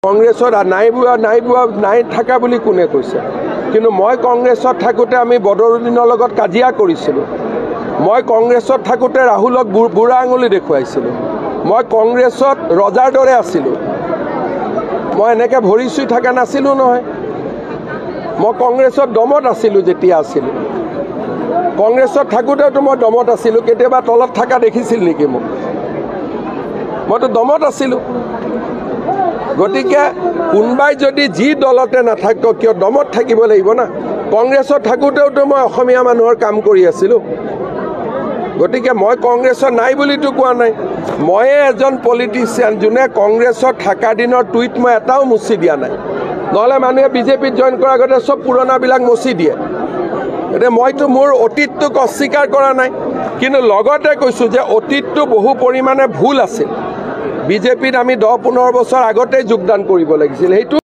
কংগ্ৰেছত নাই বোৱা, নাই বোৱা, নাই থকা বুলি কোনে কৈছে? কিন্তু মই কংগ্ৰেছত থাকোঁতে আমি বদৰুদ্দিনৰ লগত কাজিয়া কৰিছিলোঁ। মই কংগ্ৰেছত থাকোঁতে ৰাহুলক বুঢ়া আঙুলি দেখুৱাইছিলোঁ। মই কংগ্ৰেছত ৰজাৰ দৰে আছিলোঁ। মই এনেকৈ ভৰি চুই থকা নাছিলোঁ নহয়। মই কংগ্ৰেছত দমত আছিলোঁ যেতিয়া আছিলোঁ। কংগ্ৰেছত থাকোঁতেওতো মই দমত আছিলোঁ। কেতিয়াবা তলত থকা দেখিছিল নেকি মোক? মইতো দমত আছিলোঁ। গতিকে কোনোবাই যদি যি দলতে নাথাকক কিয়, দমত থাকিব লাগিব না। কংগ্ৰেছত থাকোঁতেওতো মই অসমীয়া মানুহৰ কাম কৰি আছিলোঁ। গতিকে মই কংগ্ৰেছত নাই বুলিতো কোৱা নাই। ময়ে এজন পলিটিচিয়ান যোনে কংগ্ৰেছত থকা দিনৰ টুইট মই এটাও মুচি দিয়া নাই। নহ'লে মানুহে বিজেপিত জইন কৰাৰ আগতে চব পুৰণাবিলাক মচি দিয়ে। গতিকে মইতো মোৰ অতীতটোক অস্বীকাৰ কৰা নাই, কিন্তু লগতে কৈছোঁ যে অতীতটো বহু পৰিমাণে ভুল আছিল। বিজেপিত আমি 10-15 বছৰ আগতেই যোগদান কৰিব লাগিছিল, সেইটো